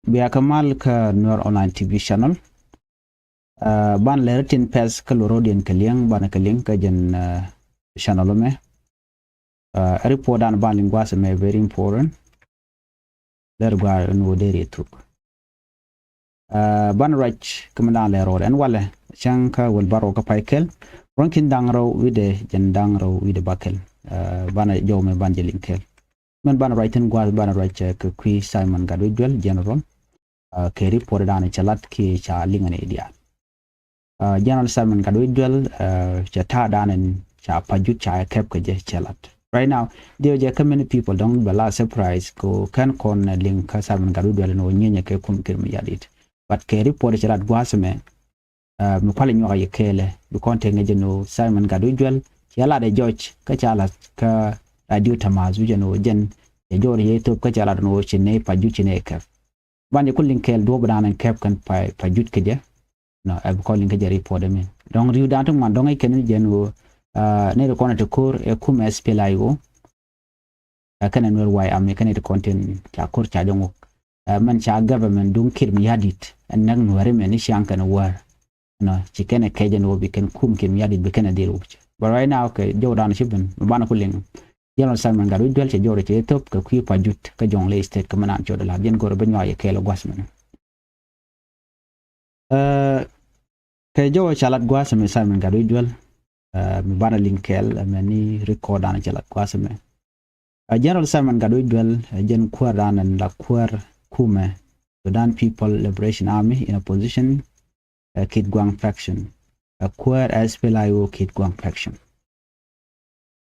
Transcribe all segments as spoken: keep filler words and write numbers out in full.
Bia kɛ mal kä Nuer Online T V channel. Banɛ lɛ ri tin pɛth kä lurodiɛn kɛ liɛŋ, banɛ kɛ liŋ kä jɛn channel mɛ. Ɛ report dan banɛ liŋ gua̱a̱th mɛ very important. Lɛr gua̱a̱th ɛn ɣöö deri thuk. Banɛ ruac kä mi dan lɛ rɔɔd ɛn walɛ cäŋ kä wäl bärɔw kä pay kɛl. Ruɔ̱n kin da̱ŋ rɛw wi̱dɛ jɛn da̱ŋ rɛw wi̱dɛ bäkɛl. Banɛ jɔw mɛ banɛ jɛ liŋ kɛl. Mɛn banɛ ruac thi̱n gua̱a̱th banɛ ruac kɛ kui̱ Simon Gatwec Duel General. Kɛ report dan cɛ lat kiɛ ca liŋ ni diaal. General Simon Gatwec Duel cɛ ta̱a̱ dan in ca Pajut ca kɛp kɛ jɛ cɛ lat. Right now, diɛ jɛ kä many people dɔ̱ŋ bɛ la surprise kɛ kɛn kɔn liŋ kä Simon Gatwec Duel in wä nyinyɛ kɛ kum Kiir Mayardit. But kɛ report cɛ lat gua̱a̱th mɛ mi kualɛ nyuak yɛ kɛɛlɛ bi kɔn tëŋ jɛ ni wä Simon Gatwec Duel cɛ lat ɛ jɔc kä ca lat kä radio Tamath wi̱cɛ ni wä jɛn cɛ jɔr yɛ thop kä ca lat ni wä ci nɛ Pajut ci nɛ kɛp. Ban jɛ ku liŋ kɛɛl duɔ̱ɔ̱p dan in kɛp kɛn Pajut kɛ jɛ. Nɔ ɛ bi kɔn liŋ kä jɛ report min dɔ̱ŋ ri̱w dan ti ŋuan dɔ̱ŋ i̱ kɛn ni jɛn ɣöö ni ri kɔn ti ko̱r ɛ kum SPLA-IO. Ɛ kɛn ɛ Nuer White Army kɛn ri kɔn tin ca ko̱r ca jɛ ŋuk. Ɛ mɛn ca government duŋ Kiir Mayardit ɛ näk Nuɛri mɛn i̱ ciaŋ kɛn wäär. Nɔ ci kɛn ɛ kɛc ɛn ɣöö bi kɛn kum Kiir Mayardit bi kɛn ɛ dhil wuc. But right now kɛ jɔw dan ci ben mi banɛ ku liŋ. General Simon Gatwec Duel cɛ jɔr cɛ thop kɛ kui̱ Pajut kä Jonglei State kä mi naan cɔt la jɛn go̱r bä nyuak yɛ kɛɛl gua̱a̱th mɛn. Kɛ jɔw ca lat gua̱a̱th mɛ Simon Gatwec Duel mi banɛ liŋ kɛɛl mɛ ni record dan cɛ lat gua̱a̱th mɛ. General Simon Gatwec Duel jɛn kuäär dan la kuäär kumɛ Sudan People Liberation Army in opposition, Kitgwang faction. Kuäär SPLA-IO Kitgwang faction.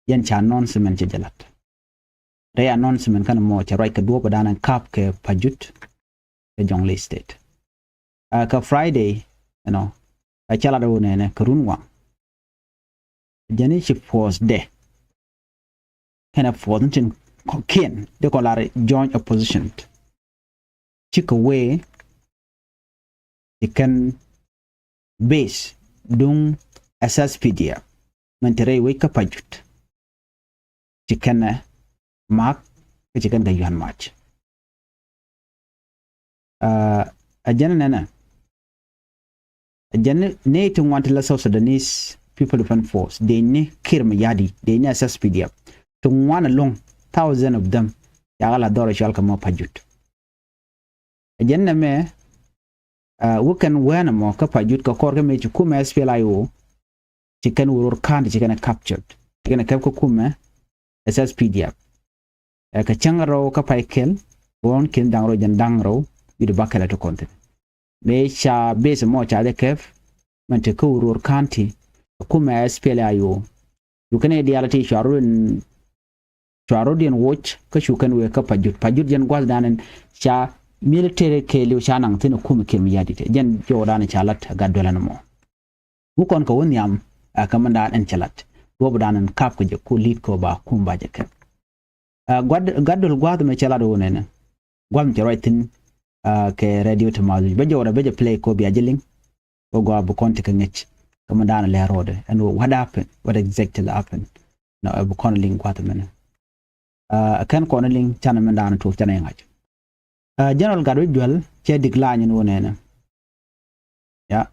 Yɛn ca announcement cɛ jɛ lat. Rɛy announcement kɛn mɔ cɛ ruac kɛ duɔ̱ɔ̱p dan in kap kɛ Pajut kɛ Jonglei State. Kɛ Friday ɛnɔ ɛ cɛ lat ɛ wä nɛnɛ kɛ run waŋ. Jɛn i̱ ci force dɛ kɛnɛ force ni tin kɔ̱kiɛn dee kɔ lar joint opposition. Cikɛ wee ci kɛn base duŋ SSPDF mɛn ti rɛy wec kä Pajut. Ci kɛn ɛ mak kä ci kɛn kɛ yuan mac. A jɛn nɛnɛ a jɛn ni ti ŋuan ti la South Sudanese People Defense Force dee ni Kiir Mayardit dee ni SSPDF ti ŋuan along thousand of them. Yaga la dhɔr a cual kɛ mɔ Pajut. A jɛn nɛ mɛ wä kɛn wɛn mɔ kä Pajut kɛ kɔr kɛ mɛ ci kumɛ SPLA-IO. Ci kɛn wä ror ka̱n ti ci kɛn captured ci kɛn kɛp kä kumɛ SSPDF. Ɛ kɛ cäŋ rɛw kä pay kɛl ɣɔn ki̱n da̱ŋ rɛw jɛn da̱ŋ rɛw wi̱cdɛ bäkɛl ɛ ti kɔn thi̱n. Mëë ca base mɔ ca jɛ kɛp mɛn ti kä Uror County ɛ kumɛ SPLA-IO. Cu kɛn i̱ diaal ti cua rot in cua rot in woc kä cu kɛn wee kä Pajut. Pajut jɛn gua̱thdan in ca military kɛɛliw ca naŋ thi̱n ɛ kumɛ Kiir Mayardit jɛn jɔwdan ca lat ɛ gat duɛlɛn mɔ. Wä kɔn kɛ wä nhiam ɛ kä mɛndan ɛn cɛ lat duɔ̱ɔ̱pdan ɛn kap kɛ jɛ ku li̱t kɛ ba kum ba jɛ kɛp. Gat duel gua̱a̱th mɛ cɛ lat wä nɛnɛ gua̱a̱th mɛ cɛ ruac thi̱n. Kɛ radio Tamath bä jɔwdɛ bä jɛ play kɔ bia jɛ liŋ. Wä gɔaa bi kɔn ti kɛ ŋäc kä mɛndan lɛ rɔɔdɛ ɛn wä what happen, what exactly happen. Nɔ ɛ bi kɔn liŋ gua̱a̱th mɛnɛ. Ɛ kɛn kɔn liŋ canɛ mɛndan tuɔk canɛ ŋa̱c. General Gatwec Duel cɛ decline in wä nɛnɛ. Ya.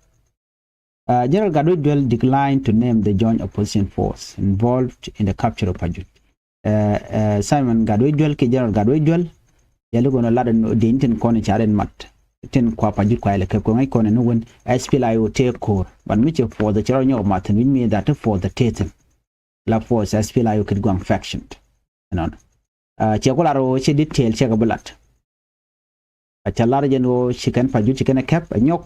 General Gatwec Duel declined to name the joint opposition force involved in the capture of Pajut. Simon Gatwec Duel ki General Gatwec Duel yɛ li gɔnɔ lat in tin kɔn ca rin mat tin kua Pajut kua ilɛ kɛp kɔ ŋäc kɔn in win SPLA-IO tëë ko̱r. But mi cɛ force cɛ rɔ nyɔk mat thin wi̱c mi that force tëë thin. La force SPLA-IO Kitgwang faction. Ɛnɔn cɛ ku lar ɣöö cɛ detail cɛ kɛ bi lat. A cɛ lar jɛn ɣöö ci kɛn Pajut ci kɛn ɛ kɛp ɛ nyɔk.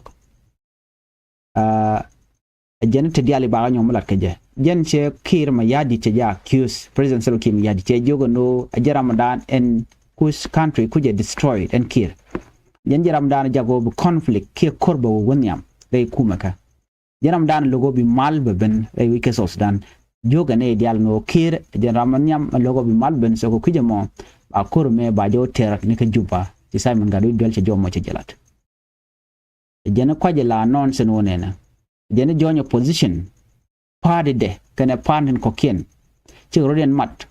Ɛ jɛn ti diaal i̱ bakä nyɔk mi lat kɛ jɛ jɛn cɛ Kiir Mayardit cɛ jɛ accuse President Salva Kiir Mayardit cɛ jiök ɛn ɣöö ɛ jɛ ramdan ɛn kuc country kuc ɛ destroyed ɛn Kiir. Jɛn jɛ ramdan jak ɣöö bi conflict kiɛ ko̱r bɛ wä wä nhiam rɛy kumɛ kä. Jɛn ramdan lo̱k ɣöö bi mal bɛ ben rɛy wi̱c kɛ South Sudan. Jiök ɛn ɛ diaal ɛn ɣöö Kiir jɛn ram nhiam lo̱k ɣöö bi mal ben so kɛ kui̱c ɛmɔ ba ko̱r ɛmɛ ba jɛ wä tɛr ni kä Juba. Ci Simon Gatwec Duel cɛ jɔmɔ cɛ jɛ lat. Jɛn kuac ila nonsense wä nɛnɛ. Jɛn joint opposition party dɛ kɛnɛ party kɔ̱kiɛn. Cikɛ rɔ̱diɛn mat.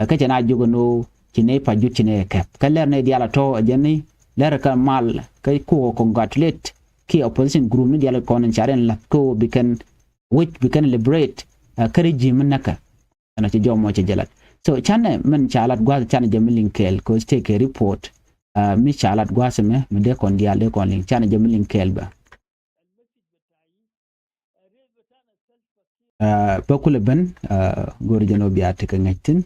Ɛ kä cɛ na jiök ɛn ɣöö ci nɛy Pajut ci nɛy ɛ kɛp kä lɛr nɛy diaal a tɔ̱ ɛ jɛn ni lɛr kɛ mal kɛ kɔ congratulate kiɛ opposition group ni dial kɔn in ca rɛn lath kɔ bi kɛn wec bi kɛn liberate kä regime ni näkɛ. Ɛn a ci jɔw mɔ cɛ jɛ lat. So canɛ min ca lat gua̱th canɛ jɛ mi liŋ kɛɛl kɛ tëë kɛ report mi ca lat gua̱th mɛ mi dee kɔn diaal dee kɔn liŋ canɛ jɛ mi liŋ kɛɛl bä. Bä kulɛ ben go̱o̱r jɛn ɔ bia tekɛ ŋäc thi̱n.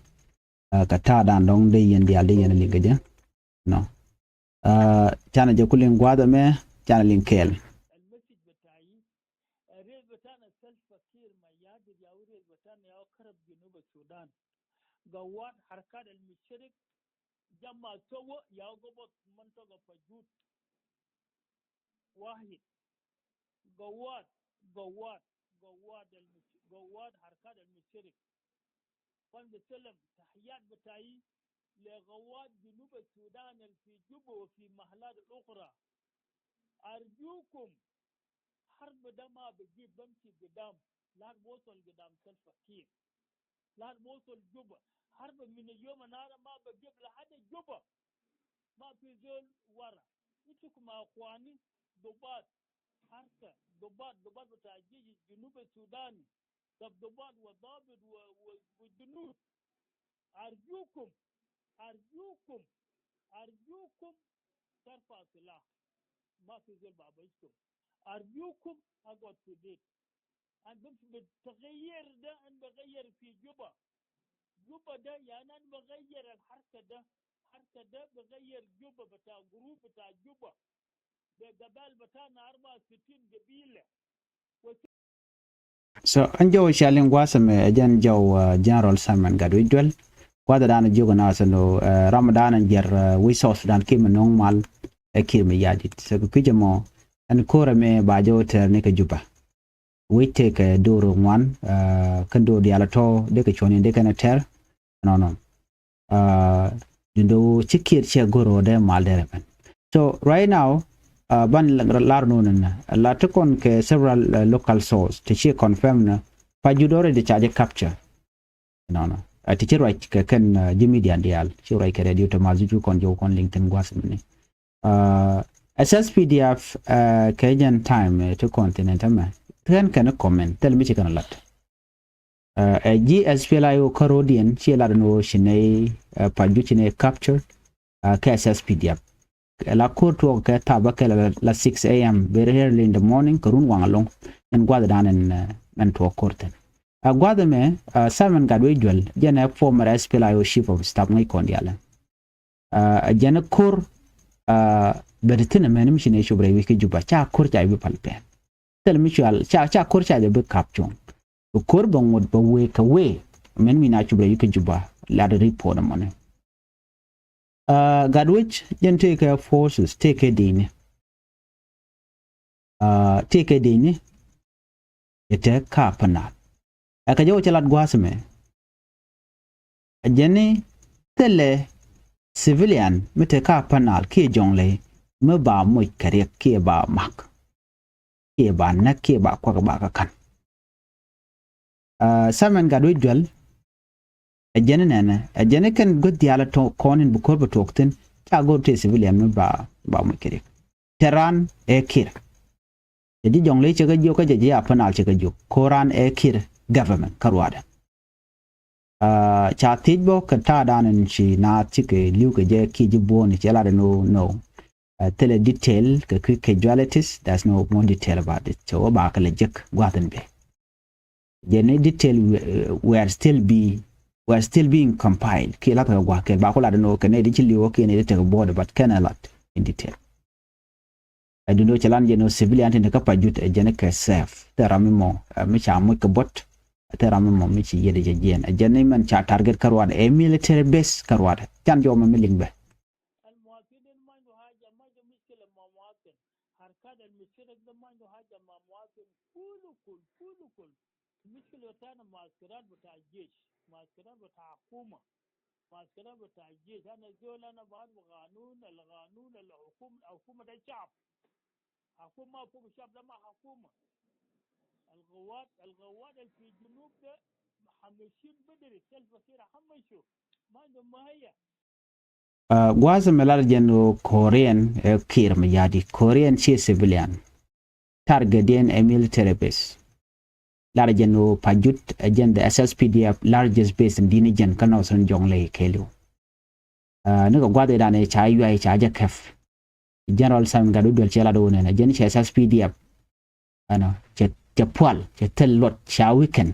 Kɛ ta̱a̱ dan dɔ̱ŋ dee yɛn diaal dee yɛn liŋ kɛ jɛ. Nɔ canɛ jɛ ku liŋ gua̱a̱th ɛmɛ canɛ liŋ kɛɛl. Ɛ riɛth bɛ tan ɛ Salva Kiir Mayardit ya wä riɛth bɛ tan ya wä kärap Junub Sudan. Gawat harkat al musharik jama sowo ya wä gobot mantaga Pajut. Wahid. Gawat, gawat, gawat al mush-, gawat harkat al musharik. Fan bi salam tahiyat bitayi le gawat Junub Sudan al fi Juba wa fi mahalat al ukhra. Arjukum, harb da ma bigib bamshi gidam, la bosol gidam Salva Kiir. La bosol Juba. Harb min yom nara ma bigib lahad Juba. Ma fi zol wara. Intu kum akhwani, dubat, harka, dubat, dubat bita jish Junub Sudan. Dabdubat wa dabit wa, wa, wa junud. Arjukum, arjukum, arjukum tarfa silah. Ma fi zol babashkum. Arjukum agod fi bit. An bit, bit tagayir da, an bagayyir fi Juba. Juba da, yani an bagayyir al harka da. Harka da bagayyir Juba bita group bita Juba. Be gabal bitana arba sitin gabila. So ɛn jɔw ca liŋ gua̱a̱th ɛmɛ ɛ jɛn jɔw General Simon Gatwec Dual. Gua̱a̱th ɛ dan jiök ɛ naath ɛn ɣöö ram ɛ dan ɛn jiɛr wi̱c South Sudan kiɛ mi no̱o̱ŋ mal ɛ Kiir Mayardit. So kɛ kui̱c ɛmɔ ɛn ko̱r ɛmɛ ba jɔw tɛɛr ni kɛ Juba. Wec tëëkɛ do̱r ŋuan kɛn do̱r diaal ɛ tɔ̱ dee kɛ cuɔ̱n in dee kɛn ɛ tɛr. Nɔnɔ. Dundo ci Kiir cɛ go̱r ɣöö dee mal dee rɛ ben. So right now ban lar nunɛ nɛ la ti kɔn kɛ several local source ti ci confirm nɛ Pajut already ca jɛ capture. Nɔnɔ. Ti ci ruac kɛ kɛn ji̱ media diaal ci ruac kɛ radio Thomas ju kɔn jɔw kɔn liŋ thin gua̱th mini. S S P D F kɛ jɛn time ti continent ɛmɛ kɛn kɛn comment thil mi ci kɛn lat. Ɛ ji̱ S P L A I O kärodiɛn ci lat ni ɣöö ci nɛy Pajut ci nɛy capture kɛ S S P D F. Kɛ la ko̱r tuɔɔk kɛ thabä kɛ la six A M very early in the morning kɛ run waŋ aloŋ. Ɛn gua̱th dan ɛn tuɔɔk ko̱r thin. Ɛ gua̱th ɛmɛ Simon Gatwec Dual jɛn ɛ former S P L A I O chief of staff ŋäc kɔn diaal. Ɛ jɛn ɛ ko̱r bɛ ti thi̱n ɛmɛn mi ci nɛy cop rɛy wi̱c kä Juba ca ko̱r ca bi pal pɛn. Thil mi cual ca ca ko̱r ca jɛ bi kap cuɔ̱ŋ. Bi ko̱r bɛ ŋot bɛ wee kɛ wee mɛn mi na cup rɛy kä Juba lat report mɔni. Gatwec jɛn tëëkɛ forces tëëkɛ dini. Tëëkɛ dini. Ɛ tëë ka Upper Nile. Ɛ kɛ jɛ wä cɛ lat gua̱a̱th mɛ. Ɛ jɛn ni thilɛ civilian mi te ka Upper Nile kiɛ Jɔŋley mi ba moc kɛ riɛk kiɛ ba mak kiɛ ba näk kiɛ ba kuak ba kä ka̱n. Simon Gatwec Dual ɛ jɛn ni nɛnɛ ɛ jɛn ni kɛn guäth diaal ɛ kɔn in bi ko̱r bi tuɔɔk thi̱n ca go̱r te civilian mi ba ba moc kɛ riɛk. Te raan ɛ Kiir. Cɛ ji̱ Jɔŋley cɛ kɛ jiök kä jɛ ji̱ Upper Nile cɛ kɛ jiök ko̱r raan ɛ Kiir government kä ruaadɛ. Ca thiec bä kɛ ta̱a̱ dan in ci naath cikɛ li̱w kɛ jɛ kiɛ ji̱ buɔ̱ɔ̱ni cɛ lat in ɣöö no. Thilɛ detail kɛ kui̱ casualties, there's no more detail about it. Cɛ wä ba kɛ lɛ jek gua̱th in bɛ. Jɛ ni detail we are still be we are still being compiled. Kiɛ lat kɛ gua̱th kɛ ba ku lat in ɣöö kɛ nɛy di ci li̱w kiɛ nɛy di tekɛ buɔ̱ɔ̱dɛ but kɛn ɛ lat in detail. Ɛ dundo cɛ lan jɛ ni civilian tin te kä Pajut ɛ jɛn kɛ safe. Thil ram mi mɔ mi ca muc kɛ buɔt. Thil ram mi mɔ mi ci yiëëdɛ jɛ jiɛn ɛ jɛn ni mɛn ca target kä ruaadɛ ɛ military base kä ruaadɛ. Can jɔw mɛ mi liŋ bɛ. Al muwatin ma indu haja, ma indu mushkila ma muwatin. Harkat al musharik da ma indu haja ma muwatin. Kulu kul, kulu kul. Mushkila bitana muaskarat bita jesh, muaskarat bita hukuma. Muaskarat bita jesh, ana zol ana baarif ganun, al ganun, al hukuma, al hukuma da shab. Hukuma ma fuk shab da ma hukuma. Al gawat, al gawat al fi junub da hamshin bidri, Salva Kiir hamshu. Ma indu ma haya. Gua̱a̱th mi lar jɛn ɣöö Korean ɛ Kiir Mayardit, Korean ci civilian. Target diɛn ɛ military base. Lar jɛn ɣöö Pajut ɛ jɛn the S S P D F largest base in di̱n jɛn kä Northern Jonglei kɛɛliw. Ni kɛ gua̱a̱th idan ɛ ca yuay ca jɛ kɛp. General Simon Gatwec Dual cɛ lat ɣöö nɛn ɛ jɛn cɛ S S P D F. Ɛnɔ cɛ pual cɛ thil luɔt ca weekend.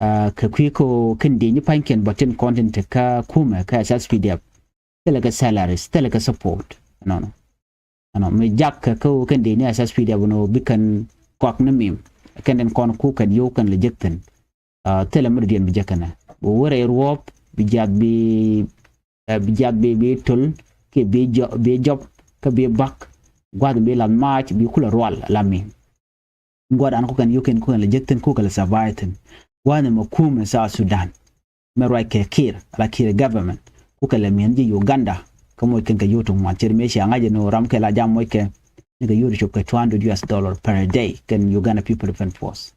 Kɛ kui̱ kä kɛn di̱ nyi pa̱nykiɛn bä tin kɔn tin te kä kumɛ kä S S P D F. Thilɛ kɛ salaries, thilɛ kɛ support. Ɛnɔnɔ. Ɛnɔ mi jak kɛ kä kɛn di̱ nyi S S P D F nɔ bi kɛn kɔak ni mim. Kɛn tin kɔn ku kɛn yow kɛn lɛ jek thin. Thilɛ mi dɔ̱diɛn bi jek kɛnɛ. Bi wärɛ ruɔp, bi jiath bi, bi jiath bi, bi tol, kɛ bi jɔp, kä bi bak. Gua̱th bi lath maac, bi kulɛ rual la mim. Gua̱dan kukɛn yukin kukɛn lɛ jek thin kukɛ lɛ survive thin. Gua̱ni mɛ kumɛ South Sudan. Mɛ ruac kɛ Kiir ala Kiir government kukɛ lɛ mi̱en ji̱ Uganda. Kä moc kɛn kɛ yut ŋuan cir mëë cia ŋa̱c ni ram kɛ la jam moc kɛ ni kɛ yut cop kɛ two hundred U S dollar per day kɛn Uganda People Defense Force.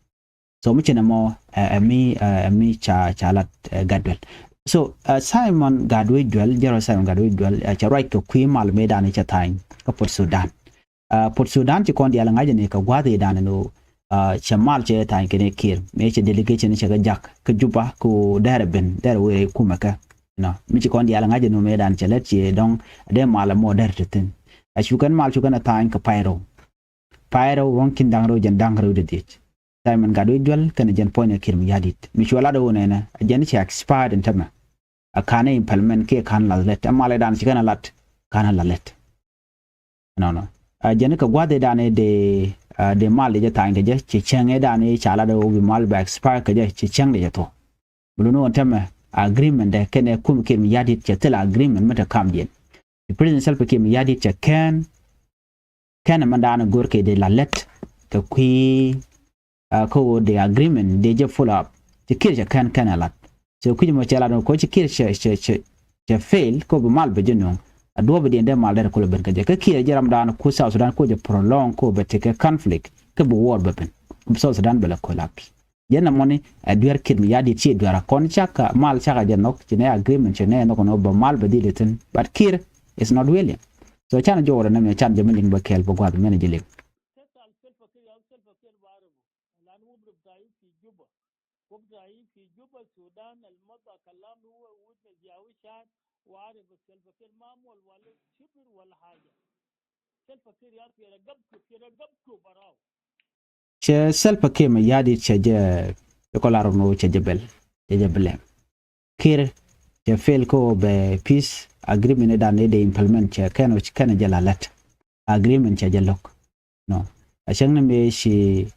So mi cinɛ mɔ ɛ mi ɛ mi ca ca lat Gatwec Dual. So Simon Gatwec Dual, General Simon Gatwec Dual cɛ ruac kɛ kui̱ mal mëë dan cɛ tha̱a̱ny kä Port Sudan. Port Sudan ci kɔn diaal ŋa̱c ni kɛ gua̱a̱th idan ni cɛ mal cɛ tha̱a̱ny kɛn Kiir mëë cɛ delegation cɛ kɛ jak kä Juba kä dɛrɛ ben dɛrɛ wee kumɛ kɛ. Nɔ mi ci kɔn diaal ŋa̱c ni mëë dan cɛ lɛt ci dɔŋ dee mal mɔ dɛrɛ ti thin. A cukɛn mal cukɛn a tha̱a̱ny kɛ pay rɛw. Pay rɛw ruɔ̱ŋ kin da̱ŋ rɛw jɛn da̱ŋ rɛw dee dhiec. Simon Gatwec Dual kɛn jɛn puɔ̱ny Kiir Mayardit mi cuɛ lat ɣöö nɛnɛ a jɛn cɛ expired in tämɛ. A ka̱n implement kiɛ ka̱n lath lɛt a mal idan ci kɛn a lat ka̱n a lath lɛt. Nɔnɔ a jɛn kɛ gua̱th idan dee dee mal dee jɛ tha̱a̱ny kɛ jɛ ci cäŋ idan ca lat ɣöö bi mal bɛ expire kɛ jɛ ci cäŋ dee jɛ thuɔ̱k. Bi luni ɣän tämɛ agreement dɛ kɛnɛ kum Kiir Mayardit cɛ thil agreement mi te kamdiɛn. Ci President Salva Kiir Mayardit cɛ kɛn kɛn mɛn daanɛ go̱r kɛ dee la lät kɛ kui̱ kä ɣöö dee agreement dee jɛ follow up. Ci Kiir cɛ kɛn kɛn ɛ lat. So kui̱c mɔ cɛ lat kɔ ci Kiir cɛ cɛ cɛ cɛ fail kɔ bi mal bɛ jɛ nuɔ̱ŋ. A duɔ̱ɔ̱p diɛn dee mal derɛ kulɛ ben kä jɛ kä Kiir jɛ ram daanɛ ku South Sudan kɔ jɛ prolong kɔ bɛ tekɛ conflict kä bi war bɛ ben. South Sudan bɛ lɛ collapse. Jɛn na mɔni ɛ duer Kiir Mayardit ci duer a kɔn cak mal cak a jɛ nhɔk ci nɛ agreement ci nɛ nhɔk nɔ bɛ mal bɛ dhil ithin. But Kiir is not willing. So can jɔwrɛ nɛ mɛ can jɛ mi liŋ bɛ kɛɛl bɛ guath mɛn jɛ liŋ. Cɛ Salva Kiir Mayardit cɛ jɛ ikɔ lar nɔ cɛ jɛ bɛl cɛ jɛ blame. Kiir cɛ fail kä bɛ peace agreement idan ni dee implement cɛ kɛn kɛn jɛ la lät agreement cɛ jɛ lo̱k. Nɔ a cäŋ ni mëë ci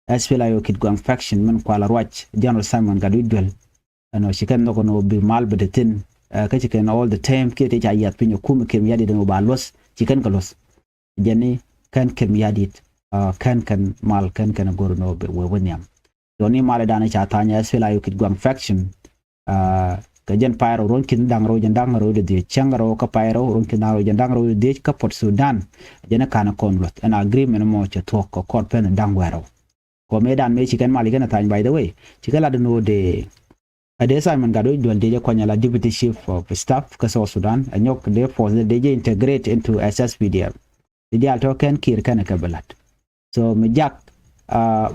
S P L A I O Kitgwang faction min kual a ruac General Simon Gatwec Dual. Ɛnɔ ci kɛn nhɔk nɔ bi mal bɛ te thin kä ci kɛn all the time kiɛ ti ca yiath piny ɛ kum Kiir Mayardit ɛn wä ba luɔth ci kɛn kɛ luɔth. Jɛn ni kɛn Kiir Mayardit kɛn kɛn mal kɛn kɛn go̱r nɔ wee wä nhiam. Jɔni mal idan ca tha̱a̱ny S P L A I O Kitgwang faction. Kɛ jɛn pay rɛw ruɔ̱n kin da̱ŋ rɛw jɛn da̱ŋ rɛw dee dhiec cäŋ rɛw kä pay rɛw ruɔ̱n kin da̱ŋ rɛw jɛn da̱ŋ rɛw dee dhiec kä Port Sudan. Jɛn ɛ ka̱n kɔn luɔth ɛn agreement mɔ cɛ thuɔ̱k kɛ kɔr pɛn da̱ŋ wɛr rɛw. Kɔ mëë dan mëë ci kɛn mal ikɛn a tha̱a̱ny by the way ci kɛ lat ni wä dee. A dee Simon Gatwec Dual dee jɛ kuany ala deputy chief of staff kä South Sudan a nyɔk dee force dee jɛ integrate into S S P D F. Di diaal tɔ kɛn Kiir kɛn kɛ bi lat. So mi jak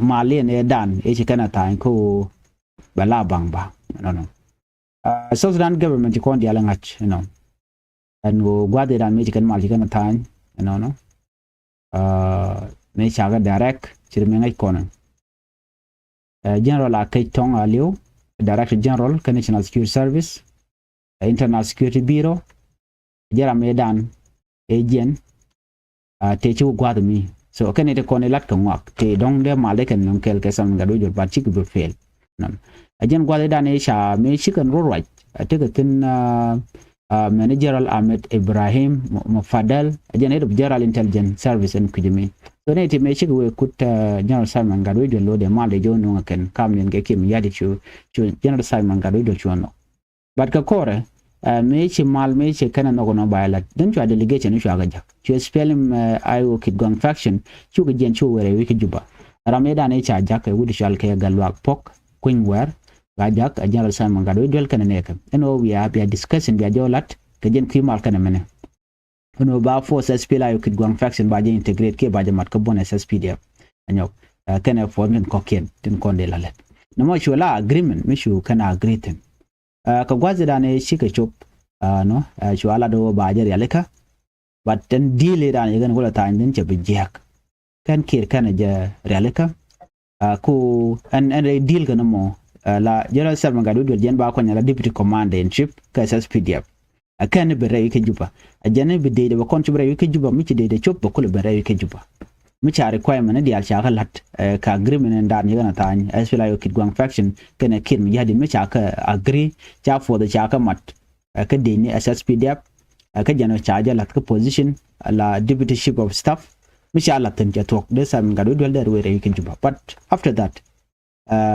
mal in ɛ dan i̱ ci kɛn a tha̱a̱ny kä ɣöö bɛ la baŋ ba nɔnɔ. South Sudan government ci kɔn diaal ŋa̱c inɔ. Ɛn ɣöö gua̱th idan mi ci kɛn mal ci kɛn a tha̱a̱ny inɔnɔ. Mi cakɛ direct ci ri mi ŋa̱c kɔn. General a kec tɔŋ a liw, Director General kä National Security Service, Internal Security Bureau. Jɛ ram ëë dan ëë jiɛn tëë ci wä gua̱th mi. So kɛn iti kɔn ilat kɛ ŋuak tëë dɔ̱ŋ dee mal dee kɛn nöŋ kɛɛl kɛ Simon Gatwec Dual but cikɛ bi fail. Nɔn a jɛn gua̱th idan i̱ ca mi cikɛn rɔ ruac a tekɛ thin. Mɛn General Ahmed Ibrahim Mufadal a jɛn head of General Intelligence Service ɛn kui̱c mi. So ni ti mi cikɛ wee kut General Simon Gatwec Dual lo dee mal dee jɛ wä nöŋ kɛn kam niɛn kɛ Kiir Mayardit cu cu General Simon Gatwec Dual cu nɔ. But kɛ kɔrɛ mëë ci mal mëë ci kɛn a nhɔk nɔ ba ilat den cua delegation ni cua kɛ jak cu S P L M I O Kitgwang faction cu kɛ jiɛn cu wɛrɛ wi̱c kä Juba. Ram i̱ dan i̱ ca jak kɛ wut cual kɛ Gatluak Pok Kuinywer. Ba jak a General Simon Gatwec Dual kɛn a nɛɛkɛ ɛn ɣöö bia bia discussion bia jɔw lat. kɛ jɛn kui̱ mal kɛnɛ mɛnɛ. Ɛn ɣöö ba force SPLA-IO Kitgwang faction ba jɛ integrate kiɛ ba jɛ mat kä buɔ̱n SSPDF. Anyɔk kɛnɛ force tin kɔ̱kiɛn tin kɔn dee la lät. Nɔmɔ cu la agreement mi cu kɛn agree thi̱n. Kɛ gua̱th idan i̱ cikɛ cop, nɔ, cu a lat ɣöö ba jɛ rialikä. But ɛn deal idan i̱ kɛn kulɛ tha̱a̱ny thi̱n cɛ bi jiääk. Kɛn Kiir kɛn jɛ rialikä. Ku ɛn ɛn rɛy deal kɛn mɔ, la General Simon Gatwech Dual jɛn ba kuany la deputy commander in chief kä SSPDF. Ɛ kɛn bi rɛy kä Juba. Ɛ jɛn bi dee bɛ kɔn cop rɛy kä Juba, mi ci dee dee cop bɛ kulɛ ben rɛy kä Juba. Mi ca requirement ni diaal ca kä la̱t kɛ agreement in daan yikɛn a tha̱a̱ny SPLA-IO Kitgwang faction kɛnɛ Kiir Mayardit mi ca kä agree, ca force ca kä mat. Kä dee ni SSPDF, kä jɛn ca jɛ la̱t kä position la deputy chief of staff. Mi ca la̱t thi̱n cɛ thuɔ̱k dee Simon Gatwech Dual dee ruëë rɛy kä Juba. But after that,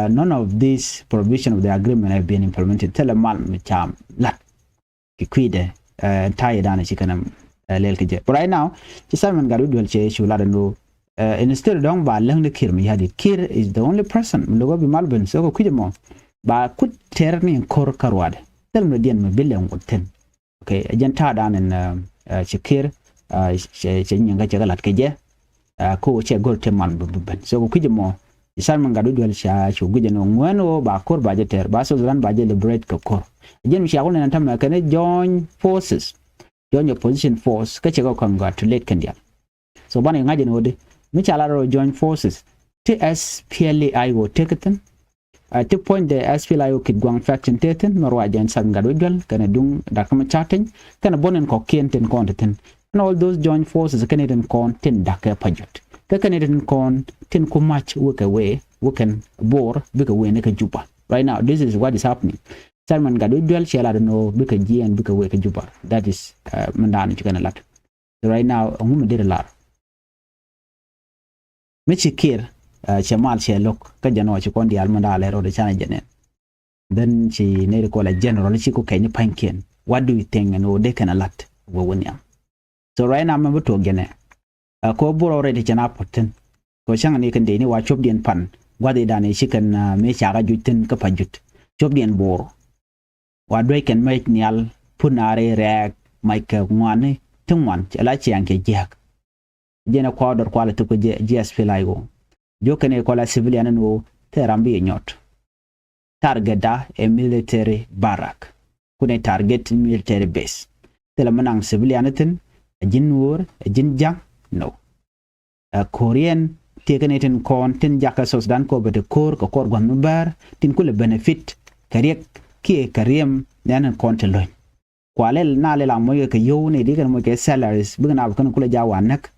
none of this provision of the agreement have been implemented. Thilɛ mal mi ca la̱t kɛ kui̱dɛ. Ta̱yɛ danɛ ci kɛn lɛl kɛ jɛ. But right now, ci Simon Gatwech Dual cɛ cu lat ɛn ɣöö instead dɔ̱ŋ ba läŋ ni Kiir Mayardit. Kiir is the only person mi lo̱k ɣä bi mal ben. So kɛ kui̱c ɛmɔ ba kut tɛr ni in ko̱r kä ruaadɛ. Thil mi diɛn mi bi lɛŋ wut thi̱n. Okay, ɛ jɛn ta̱a̱ dan in cɛ Kiir cɛ nyiŋ kä cɛ kɛ lat kɛ jɛ. Ko cɛ go̱r te man bi ben. So kɛ kui̱c ɛmɔ, Simon Gatwech Dual ca cu guic ɛn ɣöö ŋuɛn ɣöö ba ko̱r ba jɛ tɛr, ba South Sudan ba jɛ liberate kɛ ko̱r. Ɛ jɛn mi cia wä nɛn tämɛ kɛn joint forces, joint opposition force, kä cɛ kɛ congratulate kɛn diaal. So banɛ ŋa̱c ɛn ɣöö di mi ca lat rɔ joint forces ti SPLA-IO tek thi̱n. Ti puɔ̱nydɛ SPLA-IO Kitgwang faction tek thi̱n, mɛ ruac jɛn Simon Gatwech Dual kɛnɛ duŋ Doctor Machar Teny kɛnɛ buɔ̱n in kɔ̱kiɛn tin kɔn ti thi̱n. And all those joint forces kɛnɛ tin kɔn tin da̱k kɛ Pajut. Kä kɛnɛ tin kɔn tin ku mac wekɛ wee, wekɛn Bor bikɛ wee ni kä Juba. Right now, this is what is happening. Simon Gatwech Dual cɛ lat ɛn ɣöö bikɛ jiɛɛn bikɛ wee kä Juba. That is, min da̱a̱n ci kɛn lat. So right now, ɛŋu mi deri lar? Mi ci Kiir cɛ mal cɛ lo̱k kä jɛn ɔ ci kɔn diaal mi da̱a̱ lɛ rɔɔdɛ canɛ jɛ nɛn. Then ci neri kɔl a general ci ku kɛny pa̱nykiɛn. What do you think ɛn ɣöö dee kɛn a la̱t wee wä nhiam? So right now mɛ bi tuɔɔk jɛnɛ. Ɛ ko bur already cɛ na puɔ̱t thi̱n. Ko cäŋ ni kɛn dee ni wa copdiɛn pan gua̱dhidan i̱ ci kɛn mi cakä juc thi̱n kä Pajut. Copdiɛn Bor. Wa duec kɛn mec nhial, pun naari rɛɛk, mac kɛ ŋuani ti ŋuan cɛ la ciaŋ kɛ jiäk. Jɛn ɛ kuaw dɔr kualɛ thuk kɛ ji̱ SPLA-IO. Jiök kɛn i̱ kɔla civilian ɛn ɣöö thil ram bi i̱ nyɔt. Target da ɛ military barrack. Kun ɛ target military base. Thilɛ mi naŋ civilian ithin, ɛ ji̱n Nuɔɔr, ɛ ji̱n Ja̱ŋ, no. Ɛ ko̱riɛn tiekɛ ni tin kɔn tin jakä South Sudan kɔ bɛ ti ko̱r kɛ kɔr gua̱n mi bär tin kulɛ benefit kɛ riɛk kiɛ kɛ riɛm nɛn in kɔn ti lo̱ny. Kua lɛl na lɛl a moc kɛ kɛ yio̱w ni di kɛn moc kɛ salaries bikɛ na bi kɛn kulɛ ja wa näk.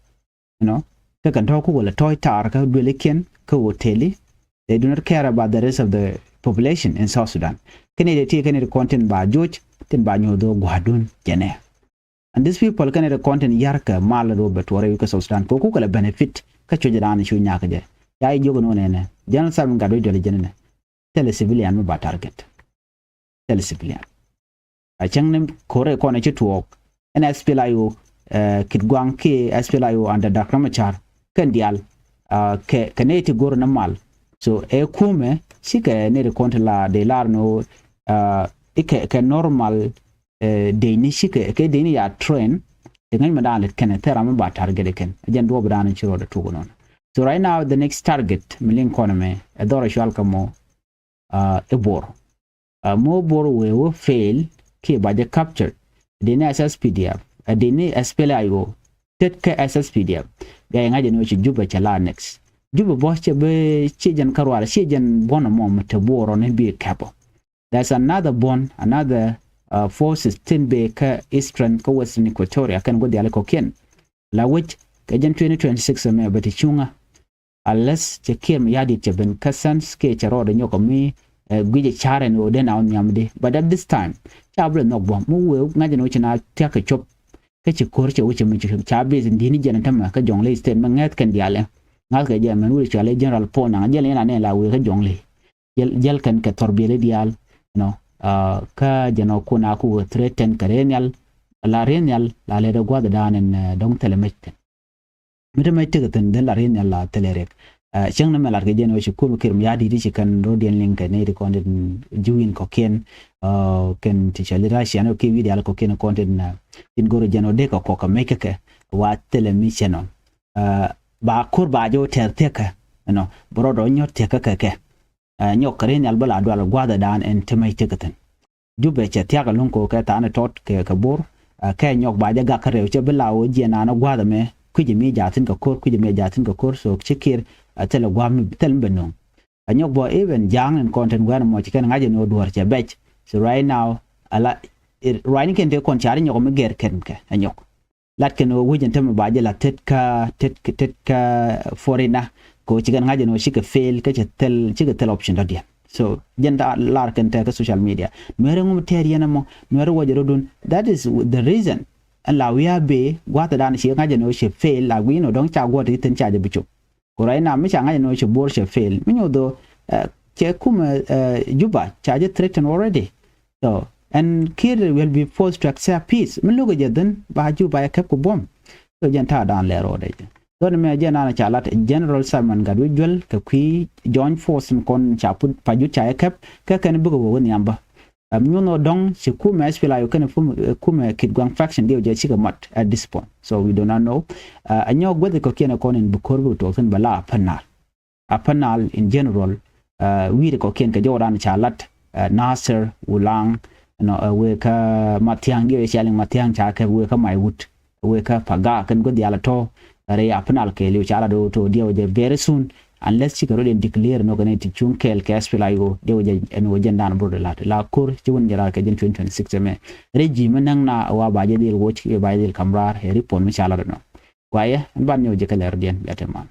You know, kä kɛn tɔ̱ kukɛ lɛ tɔ̱ɔ̱c taar kä duëlikiɛn kä hoteli. They do not care about the rest of the population in South Sudan. Kɛn ni di ti kɛn ni di kɔn tin ba joc tin ba nyuɔth dhok gua̱a̱dun jɛnɛ. And these people kɛn ri kɔn tin yar kɛ mal ro bɛ tuɔrɛ wi̱i̱ kä South Sudan kɛ kukɛ lɛ benefit kä cuɔ̱c ran cu nyak jɛ. Ya i̱ jiök ni wä nɛnɛ General Simon Gatwech Dual jɛ nɛnɛ. Thilɛ civilian mi ba target. Thilɛ civilian. A cäŋ ni ko̱rɛ kɔn ci tuɔɔk ɛn SPLA-IO Kitgwang kiɛ SPLA-IO under Doctor Machar kɛn diaal kɛ kɛ nɛy ti go̱r ni mal. So ɛ kumɛ cikɛ nɛy ti kɔn ti la dee lar ni wä ikɛ kɛ normal. Dee ni cikɛ kɛ dee ni ya train. Ti ŋäc mɛ daan lɛ kɛn thɛra mɛ ba target kɛn jɛn duɔp daan ci rɔɔdɛ tuk nɔn. So right now the next target mi liŋ kɔn mɛ ɛ dhɔr cual kɛ mɔ ɛ Bor. Mɔ Bor wee wä fail kiɛ ba jɛ capture. Dee ni SSPDF, dee ni SPLA-IO tet kɛ SSPDF. Bia yɛ ŋa̱c jɛ ni wä ci Juba cɛ la next. Juba bɔ cɛ bɛ ci jɛn kä rual ci jɛn buɔn mɔ mɛ te Bor ni bi kɛpɔ. There's another bond, another forces tin bɛ kä Eastern kä Western Equatoria kɛn guɔ diali kɔkiɛn. La wec kɛ jɛn twenty twenty-six mɛ bɛ ti cuŋä. Unless cɛ kiɛm yadit cɛ ben kä sense kiɛ cɛ rɔɔdɛ nyɔk mi guic ɛ carɛ ni ɣöö den a wä nhiam di. But at this time ca bi lɛ nhɔk buɔ̱m mi wee ŋa̱c ni wä ci na tiak kɛ cop. Kä ci ko̱r cɛ wä ci mi ci ca bi di̱t ni jɛn tämɛ kä Jonglei State mi ŋäth kɛn diali. Ŋa̱th kɛ jɛ mɛn wuli cuali General Paul Nang jɛl yɛn a nɛ la wee kä Jonglei. Jäl jäl kɛn kɛ thɔr biɛli diaal. Nɔ kä jɛn ɔ kun a ku threaten kɛ rɛy nhial. La rɛy nhial la lɛ dee gua̱th daan in dɔ̱ŋ thilɛ mec thi̱n. Mi te mec tekɛ thi̱n dee la rɛy nhial la thilɛ riɛk. Cäŋ ni mɛ lat kɛ jɛn ɣöö ci kumɛ Kiir Mayardit ci kɛn rɔ̱diɛn liŋ kɛ nɛy ti kɔn tin ji̱ wi̱i̱n kɔ̱kiɛn kɛn ti cɔl i̱ Russia ni kɛ wi̱i̱ diaal kɔ̱kiɛn kɔn tin tin go̱r jɛn ɣöö dee kɛ kɔk kɛ mec kä kɛ wa thilɛ mi cɛ nɔ. Ba ko̱r ba jɛ wä tɛr thiäkä ɛnɔ bɛ rɔɔdɛ wä nyɔ̱t thiäkä kɛ kɛ. Nyɔk kɛ ri nhial bä la dual gua̱a̱thɛ daan ɛn ti mec thiäkä thi̱n. Jubɛ cɛ thia̱k ɛlɔ̱ŋ ko̱ kɛ tha̱a̱n ɛ tɔt kɛ kɛ Bor. Kɛ nyɔk ba jɛ gak kä rɛw cɛ bi la wä jiɛn naan ɛ gua̱a̱thɛ mɛ kui̱c mi jaathin kɛ ko̱r kui̱c mi jaathin kɛ ko̱r so ci Kiir thilɛ gua̱a̱m thil mi bɛ no̱o̱ŋ. Ɛ nyɔk bɔ even ja̱a̱ŋ in kɔn tin gua̱a̱n mɔ ci kɛn ŋa̱c ɛn wä duɔ̱ɔ̱r cɛ bɛc. So right now ala ruacni kɛn tëë kɔn car nyɔk mi gɛr kɛn kɛ ɛ nyɔk. Lat kɛn wä wi̱c ɛn tämɛ ba jɛ la tet kä tet tet kä forina kɛ wä ci kɛn ŋa̱c ɛn wä cikɛ fail kä cɛ thil cikɛ thil option dɔ̱diɛn. So jɛn ta lar kɛn tɛ kä social media nuɛri ŋum tɛɛr yɛn ɛmɔ nuɛri wä jɛ rɔdun. That is the reason. Ɛn la wi̱i̱ a bee gua̱thɛ dan ci ŋa̱c ɛn wä cɛ fail la wi̱i̱ nɔ dɔ̱ŋ ca guɔ̱t i̱ thin ca jɛ bi cop. Ku right now mi ca ŋa̱c ɛn ɣöö cɛ Bor cɛ fail mi nyuɔth ɣöö cɛ kumɛ Juba ca jɛ threaten already. So and Kiir will be forced to accept peace mi lo̱kɛ jɛ dhin ba Juba ɛ kɛp ku buɔ̱m. So jɛn ta̱a̱ da̱a̱n lɛr rɔɔdɛ jɛ dhɔn mɛ jɛn an ca lat General Simon Gatwec Juɛl kɛ kui̱ joint force in kɔn ca put pa jut ca jɛ kɛp kɛ kɛn bikɛ wä wä nhiam bä. Ɛm nyuɔn ɔ dɔŋ ci kumɛ S P L A U kɛnɛ kumɛ Kitgwang faction diɛw jɛ cikɛ mat at this point. So we do not know. Ɛ nyɔk guäthi kɔ̱kiɛn ɛ kɔn in bi ko̱r bi tuɔɔk thin bɛ la Upper Nile. Upper Nile in general wi̱i̱ri kɔ̱kiɛn kɛ jɔwdan ca lat Nasir, Ulaŋ, wëë kä Mathiaŋ diɛw jɛ cialiŋ Mathiaŋ ca kɛp wëë kä Maiwut. Wëë kä Pagak kɛn guäthi ala tɔ rɛy Upper Nile kɛɛliw ca lat wä tɔ diɛw jɛ very soon. Unless cikɛ rot in declare nɔ kɛn ti cuŋ kɛɛl kɛ S P L A U diɛw jɛ ɛn wä jɛn dan brother lat la ko̱r ci wun jɛ rat kɛ jɛn twenty twenty-six ɛmɛ. Regime näŋ na wa ba jɛ dhil woc kɛ ba jɛ dhil kam raar ɛ report mi ca lat nɔ. Guayɛ ɛn ban nyɔw jɛ kɛ lɛr diɛn bia te man.